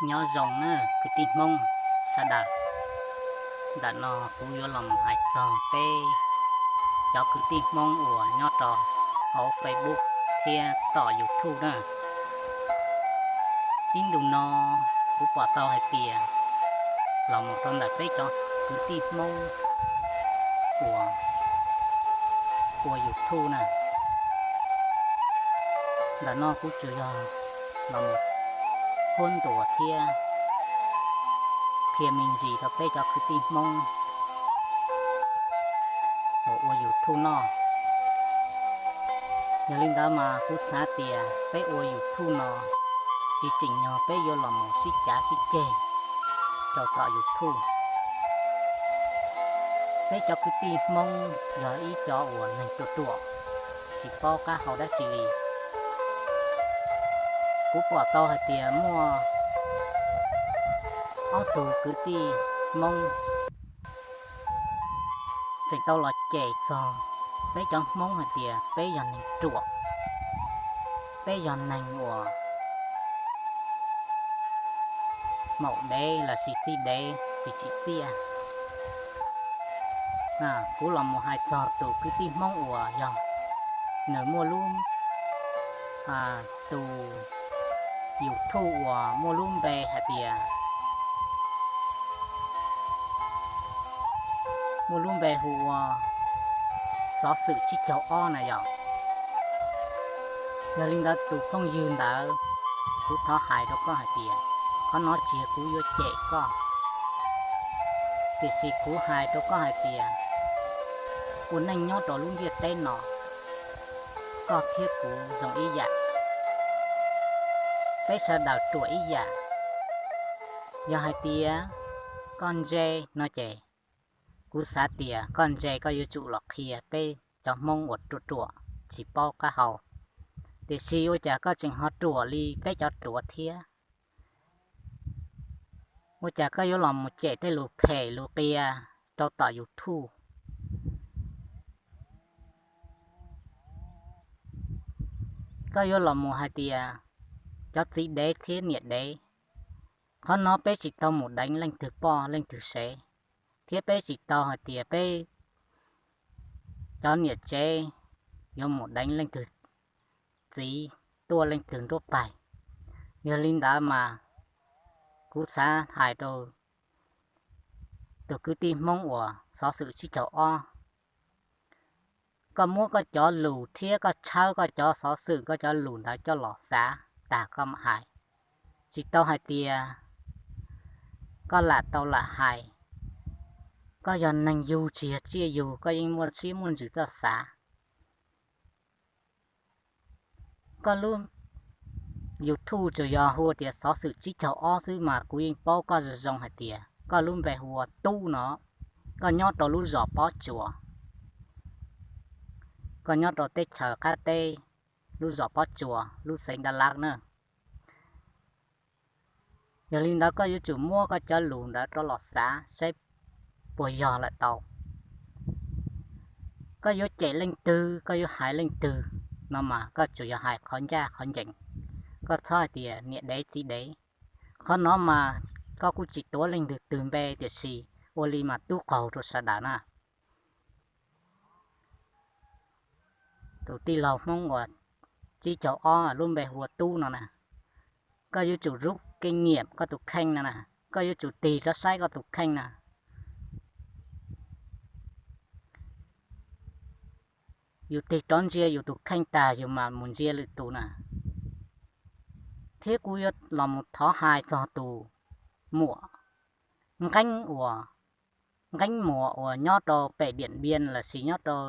Nyob zoo na kwv tij Hmoob sawv daws. Ntawm no kuv yuav los mus hais txog peb cov kwv tij Hmoob uas nyob rau hauv Facebook thiab tom YouTube na. Ib ntu no kuv pom tau hais tias los mus rau ntawm peb cov kwv tij Hmoob uas ua YouTube na. Ntawm no kuv tsuas yog los mus qhuab ntuas thiab qhia me ntsis rau peb cov kwv tij Hmoob uas ua YouTube no. Yog li ntawd mas kuv xav tias peb ua YouTube no tsis tseem nyog peb yuav los mus sib cav sib ceg rau tom YouTube. Peb cov kwv tij Hmoob yog ib cov uas neeg ruam ruam, tsis paub qab hau dab tsi li. Kuv pom tau hais tias muaj ob tug kwv tij Hmoob tseem tau los cem txog peb cov Hmoob hais tias peb yog neeg ruam, peb yog neeg uas maum dev lossis txiv dev tsis tsim txiaj. Kuv los mus hais txog tus kwv tij Hmoob uas yog nws muaj lub, tus YouTube uas muaj lub npe hais tias, muaj lub npe hu ua Xov Xwm Tsib Caug Ob na yom. Yog li ntawd tus phooj ywg ntawd, kuv thov hais rau koj hais tias, qhov no tsis yog kuv yuav cem koj, tiam sis kuv hais rau koj hais tias, ua neej nyob rau lub ntiaj teb no, koj thiab kuv zoo ib yam, peb sawv daws ruam ib yam. Yog hais tias koj ntse no ces, kuv xav tias koj ntse koj yuav tsum los qhia peb cov Hmoob uas ruam ruam tsis paub qab hau. Tiam sis ua cas koj tseem ho ruam li peb cov ruam thiab? Ua cas koj yuav los mus cem tej lus phem lus qias rau tom YouTube? Koj yuav los mus hais tias cov txiv dev thiab niam dev. Qhov no peb tsis tau mus deev leej twg poj leej twg sev, thiab peb tsis tau hais tias peb cov niam tsev yuav mus deev leej twg txiv, tuaj leej twg nruab paig. Yog li ntawd mas kuv xav hais rau tus kwv tij Hmoob uas Xov Xwm Tsib Caug Ob, koj muab koj cov lus thiab koj tshawb koj cov xov xwm koj cov lus ntawd coj los xav tag koj mam hais. Tsis tau hais tias koj lam tau lam hais. Koj yog neeg yug tsis yog tsiaj yug, koj yeej muaj siab muaj ntsws txoj xav. Koj lub YouTube tsuas yog hu tias Xov Xwm Tsib Caug Ob xwb mas kuv yeej paub koj zoo zoo hais tias koj lub npe hu ua Tub no, koj nyob rau lub zos Pob Tsuas, koj nyob rau teb chaws qab teb, lub zos Pob Tsuas lub xeev Dab Lab na. Yog li ntawd koj yuav tsum muab koj cov lus ntawd rov los xav saib puas yog lawm tau. Koj yuav cem leej twg koj yuav hais leej twg no mas koj tsuas yog hais qhov ncaj qhov ncees, koj txhob hais tias niam dev txiv dev. Qhov no mas koj kuj tsis tuav leej twg twg npe tiam sis ua li mas tub qaug rau sawv daws na. Tus tij laug Hmoob uas Tsib Caug Ob lub npe hu ua Tub no na, koj yuav tsum rub keej nyiam koj tus kheej no na, koj yuav tsum tig rov saib koj tus kheej na. Yus tig rov ntsia yus tus kheej tag yus mam mus ntsia lwm tus na. Thiab kuv yuav los mus thov hais txog tus muam Nqeeb uas, Nqeeb Muas uas nyob rau pem Diam Npias lossis nyob rau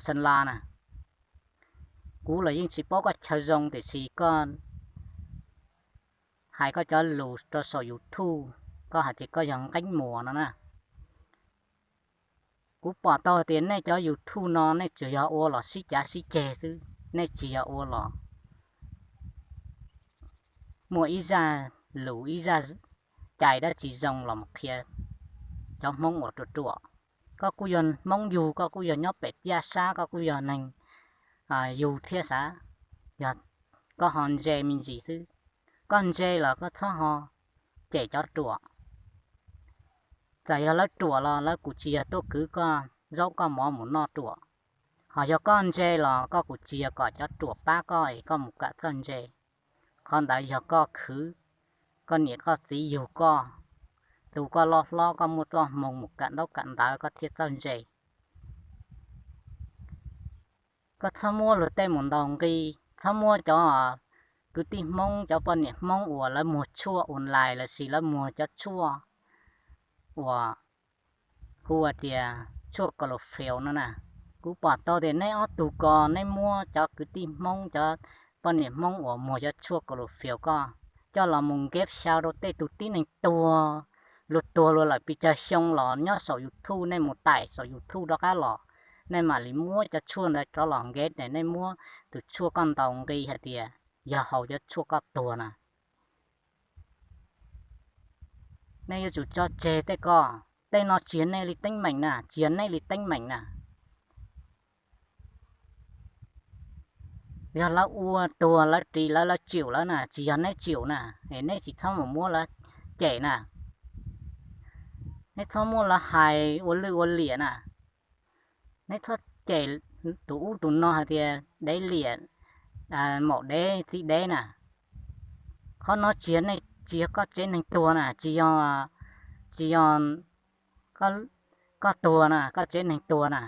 San Las na. Kuv los yeej tsis paub koj chaw zoo tiam sis koj hais koj cov lus rau saum YouTube, koj hais tias koj yog Nqeeb Muas no na. Kuv pom tau hais tias nej cov YouTube no nej tsuas yog ua los sib cav sib ceg xwb, nej tsis yog ua los muaj ib zaj lus ib zaj cai dab tsi zoo los mus qhia cov Hmoob uas ruam ruam. Koj kuj yog Hmoob yug, koj kuj yog nyob pem Tiaj Sab, koj kuj yog neeg yug thiab sav, yog koj ho ntse me ntsis xwb. Koj ntse los koj txhob ho cem cov ruam. Txawm yog lawv ruam los lawv kuj tsis yog tuaj kwv koj zaub koj mov mus noj ruam. Ho yog koj ntse los koj kuj tsis yog kom cov ruam pab koj es koj mus kawm txawj ntse. Qhov ntawd yog koj khwv, koj niam koj txiv yug koj, tu koj loj hlob, koj muaj txoj hmoo mus kawm ntaub kawm ntawv koj thiaj txawj ntse. Koj txhob muab luag tej mus ntaus nqi, txhob muab cov kwv tij Hmoob, cov poj niam Hmoob uas lawv muag tshuaj online lossis lawv muag cov tshuaj uas hu tias tshuaj Colofiel no na. Kuv pom tau tias neb ob tug ko neb muab cov kwv tij Hmoob, cov poj niam Hmoob uas muag cov tshuaj Colofiel ko coj los mus nkev xyaw rau tej tus tib neeg tuag, luag tuag luag lawm pes tsawg xyoo los nyob saum YouTube, nej mus tải saum YouTube rov qab los, nej mam li muab cov tshuaj ntawd rov los nkev, nej muab tus tshuaj koj ntaus nqi hais tias yog haus cov tshuaj koj tuag na. Nej yuav tsum tso tseg tej ko, tej no tsis yog nej li teeb meem na, tsis yog nej li teeb meem na. Yog lawv ua tuag lawv ris lawv, lawv tsim lawv na, tsis yog neb tsim na, es neb tsis txhob mus muab lawv cem na. Neb txhob muab lawv hais ua lwj ua liam na. Neb txhob cem tus ub tus no hais tias dev liam, maum dev txiv dev na. Qhov no tsis yog nej, tsis yog koj tsev neeg tuag na, tsis yog, tsis yog koj tuag na, koj tsev neeg tuag na.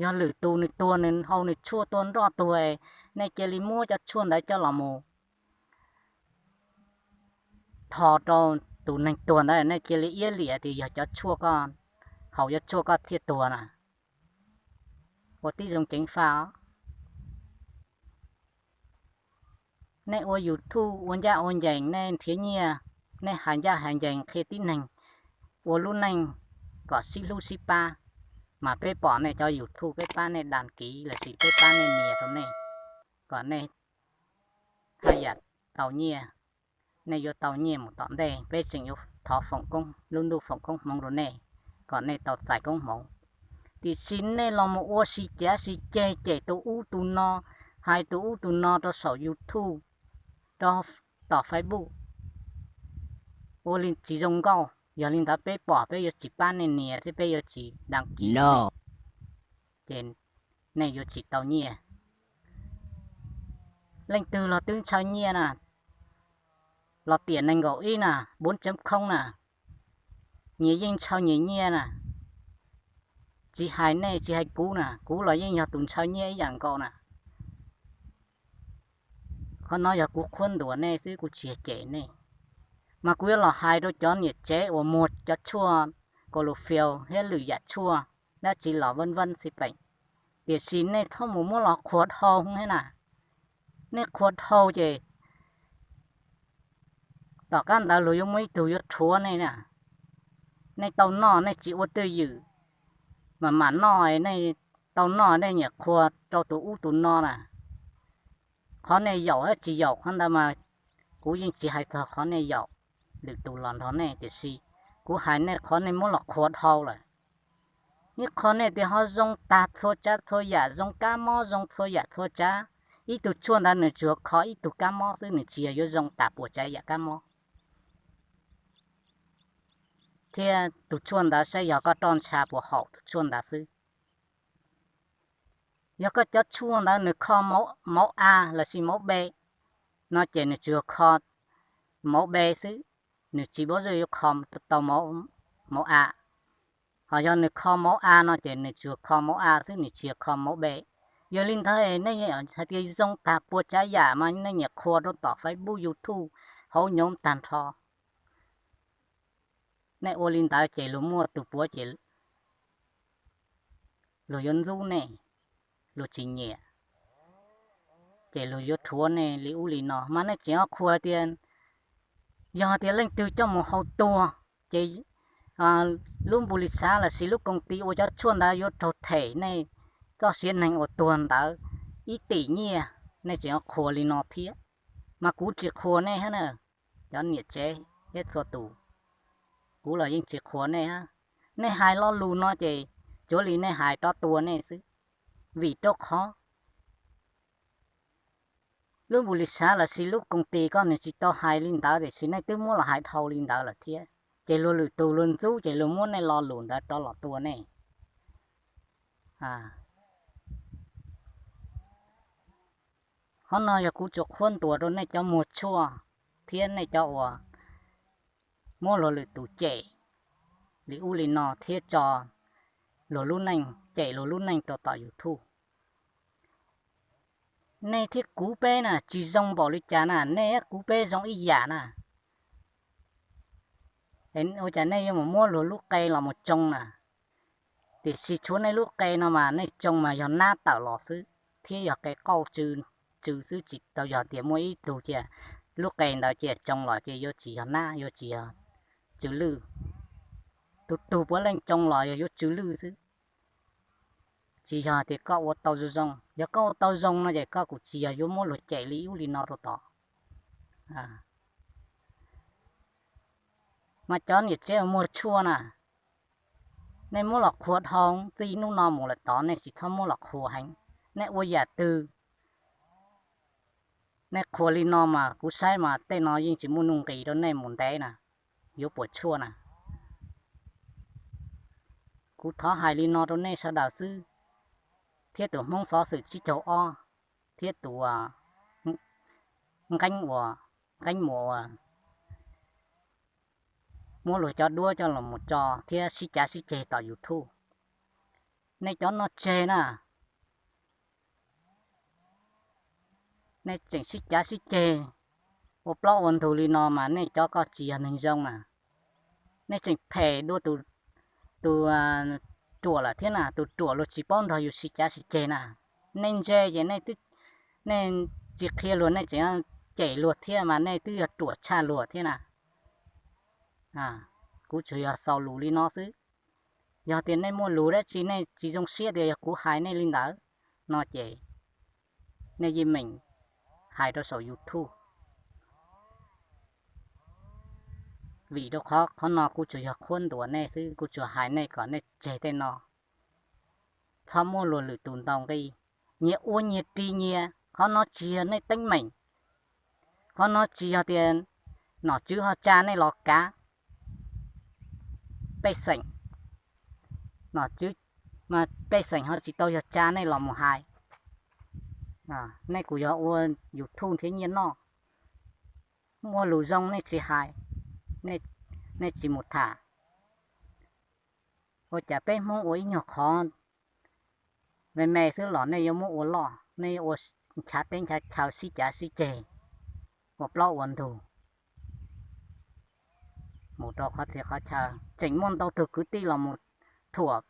Yog lwm tus nws tuag nws haus nws tshuaj tua nroj tuag, nej cia li muab cov tshuaj ntawd coj los mus tho rau tus neeg tuag ntawd, nej cia li iab liam tias yog cov tshuaj koj, haus cov tshuaj koj thiaj tuag na. Ua tib zoo ceev faj os. Nej ua YouTube ua ncaj ua ncees, nej nrhiav nyiaj, nej hais ncaj hais ncees qhia tib neeg ua lub neej kom sib hlub sib pab, mas peb pom nej cov YouTube peb pab nej đăng ký lossis peb pab nej nias rau nej, kom nej haj yam tau nyiaj, nej yuav tau nyiaj mus tom ntej, peb tseem yuav thov foom koob, lub ntuj foom koob hmoov rau nej, kom nej tau txais koob hmoov. Tiam sis nej los mus ua si cav si ceg cem tus ub tus no, hais tus ub tus no rau saum YouTube, rau tom Facebook, ua li tsis zoo nkauj. Yog li ntawd peb pom peb yuav tsis pab nej nias thiab peb yuav tsis đăng ký no, ces nej yuav tsis tau nyiaj. Leej twg los twb ntshaw nyiaj na, los tiam nees nkaum ib na, bốn chấm không na, nyias yeej ntshaw nyias nyiaj na. Tsis hais nej tsis hais kuv na, kuv los yeej yog tus ntshaw nyiaj ib yam nkaus na. Qhov no yog kuv qhuab ntuas nej xwb, kuv tsis yog cem nej. Mas kuv yuav los hais rau cov niam tsev uas muag cov tshuaj Colofiel thiab lwm yam tshuaj dab tsi los vân vân xij peem, tiam sis nej txhob mus muab los qhuas dhau thiab na. Nej qhuas dhau ces tom qab ntawd luag yuav muaj ib tug yuav rhuav nej na. Nej tau noj nej tsis ua twj ywm, mas mam noj, nej tau noj nej nyiam qhuas rau tus ub tus no na. Qhov nej yaum thiab tsis yaum qhov ntawd mas kuv yeej tsis hais txog qhov nej yaum lwm tus los nrog nej, tiam sis kuv hais nej qhov nej muab los qhuas dhau lawm. Ib qho nej tias ho zoo tag txhua tsav txhua yam, zoo kab mob zoo txhua yam txhua tsav. Ib tug tshuaj ntawd nws tsuas kho ib tug kab mob xwb, nws tsis yog yuav zoo tas puas tsav yam kab mob. Thiab tus tshuaj ntawd saib yog koj roj ntsha puas haum tus tshuaj ntawd xwb. Yog koj cov tshuaj ntawd nws kho mauv A lossis mauv B no ces nws tsuas kho mauv B xwb, nws tsis paub zoo yuav kho tau mauv A. Ho yog nws kho mauv A no ces nws tsuas kho mauv A xwb, nws tsis yog kho mauv B. Yog li ntawd nej hais tias zoo tag puas tsav yam mas nej nyiam qhuas rau tom Facebook, YouTube hauv nyoov tag nrho. Nej ua li ntawd ces luag muaj tus puav ces luag yuav ntxub nej, luag tsis nyiam, ces luag yuav rhuav nej li ub li no. Mas nej tseem ho qhuas tias yog tias leej twg coj mus haus tuag ces lub npus lis xav lossis lub koom tij ua cov tshuaj ntawd yuav raug them nej txoj sia neeg uas tuag ntawd ib tim nyiaj. Nej tseem ho qhuas li no thiab, mas kuv tsis qhuas nej hab na, cov niam tsev thiab txhua tus, kuv los yeej tsis qhuas nej hab. Nej hais lo lus no ces tsuav li nej hais rov tua nej xwb, vim rau qhov Lub npus lis xav los sis lub koos tis koj nws tsis tau hais li ntawd, tiam sis nej twb muab los hais dhau li ntawd lawm thiab. Ces luag lwm tus luag ntxub ces luag muab nej lo lus ntawd rov los tua nej. Qhov no yog kuv tsuas qhuab ntuas rau nej cov muag tshuaj thiab nej cov uas muab luag lwm tus cem li ub li no thiab tso luag lub neej, cem luag lub neej rau tom YouTube. Nej thiab kuv peb na tsis zoo npaum li cas na, nej kuv peb zoo ib yam na. Ua cas nej yuav mus muab luag lub qe los mus tsoo na? Tiam sis tshuav nej lub qe no mas nej tsoo mas yog nab tawm los xwb thiab yog qe qauj tsw xwb, tsis tau yog tias muaj ib tug cia lub qe ntawd cia tsoo los ces yuav tsis yog nab, yuav tsis yog tsw lwj. Tus tug puav leej tsoo los yog yuav tsw lwj xwb. Tsis yog tias koj ua tau zoo zoo, yog koj ua tau zoo no ces koj kuj tsis yog yuav muab luag cem li ub li no rau tod. Mas cov niam tsev uas muag tshuaj na, nej muab los qhuas dhau, txij hnub no mus lawm tod nej tsis txhob muab los qhuas heev. Nej ua yam twg, nej qhuas li no mas kuv saib mas tej no yeej tsis muaj nuj nqis rau nej mus ntev na, yuav puas tshuaj na. Kuv thov hais li no rau nej sawv daws xwb, thiab tus Hmoob xov xwm tsib caug ob, thiab tus nqeeb uas, nqeeb muas uas muab luag cov duab coj los mus tso thiab sib cav sib ceg tom YouTube. Nej cov noj tseg na, nej tseem sib cav sib ceg ua plaub ua ntug li no mas nej cov koj tsis yog neeg zoo na. Nej tseem phem dua tus ruam lawm thiab na, tus ruam luag tsis paub nrog yus sib cav sib ceg na. Nej ntse ces nej tsis qhia luag, nej tseem cem luag thiab mas nej twb yog ruam tshaj luag thiab na. Kuv tsuas yog xaus lus li no xwb. Yog tias nej muaj lus dab tsi nej tsis zoo siab tias yog kuv hais nej li ntawd no ces nej yeej meem hais rau saum YouTube. Vim rau qhov, qhov no kuv tsuas yog qhuab ntuas nej xwb, kuv tsuas hais nej kom nej tseg tej no, txhob muab luag lwm tus ntaus nqi. Nyias ua nyias ris nyias, qhov no tsis yog nej teeb meem. Qhov no tsis yog tias nom tswv ho tsa nej los kav pej xeem, nom tswv, pej xeem ho tsis tau yog tsa nej los mus hais. Nej kuj yog ua YouTube nrhiav nyiaj noj, muaj lus zoo nej tsis hais, nej tsis mus tham. Ua cas peb Hmoob ua ib nyuag qhov me me xwb los nej yuav muab ua loj, nej yuav ua nchav teb nchav chaw sib cav sib ceg ua plaub ua ntug mus rau qhov txhia qhov chaw. Tseem muaj ntau tug kwv tij los mus thuam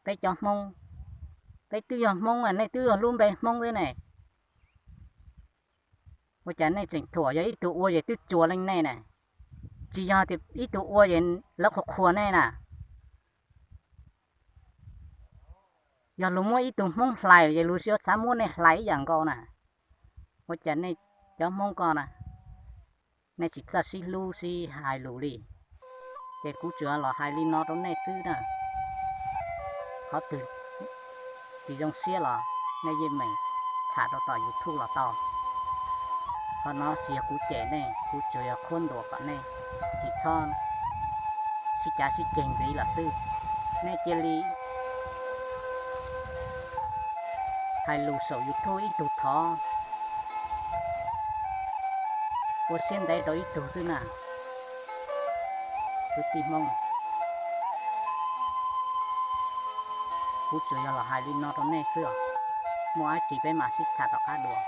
peb cov Hmoob. Peb twb yog Hmoob, nej twb yog lub npe Hmoob xwb ne. Ua cas nej tseem thuam? Yog ib tug ua ces twb tsuas leej nej na, tsis yog tias ib tug ua ces lawv qhuas qhuas nej na. Yog luag muab ib tug Hmoob hlais ces luag yuav xav muab nej hlais ib yam nkaus na. Ua cas nej cov Hmoob ko na, nej tsis txawj sib hlub sib hais lus li. Ces kuv tsuas los hais li no rau nej xwb na. Qhov twg tsis zoo siab los nej yeej meem tham rau tom YouTube los tau. Qhov no tsis yog kuv cem nej, kuv tsuas yog qhuab ntuas kom nej tsis txhob sib cav sib ceg ntxiv lawm xwb. Nej cia li hais lus saum YouTube ib tug thov ua siab ntev rau ib tug xwb na. Kwv tij Hmoob, kuv tsuas yog los hais li no rau nej xwb os. Muaj dab tsi peb mam sib tham tom qab dua.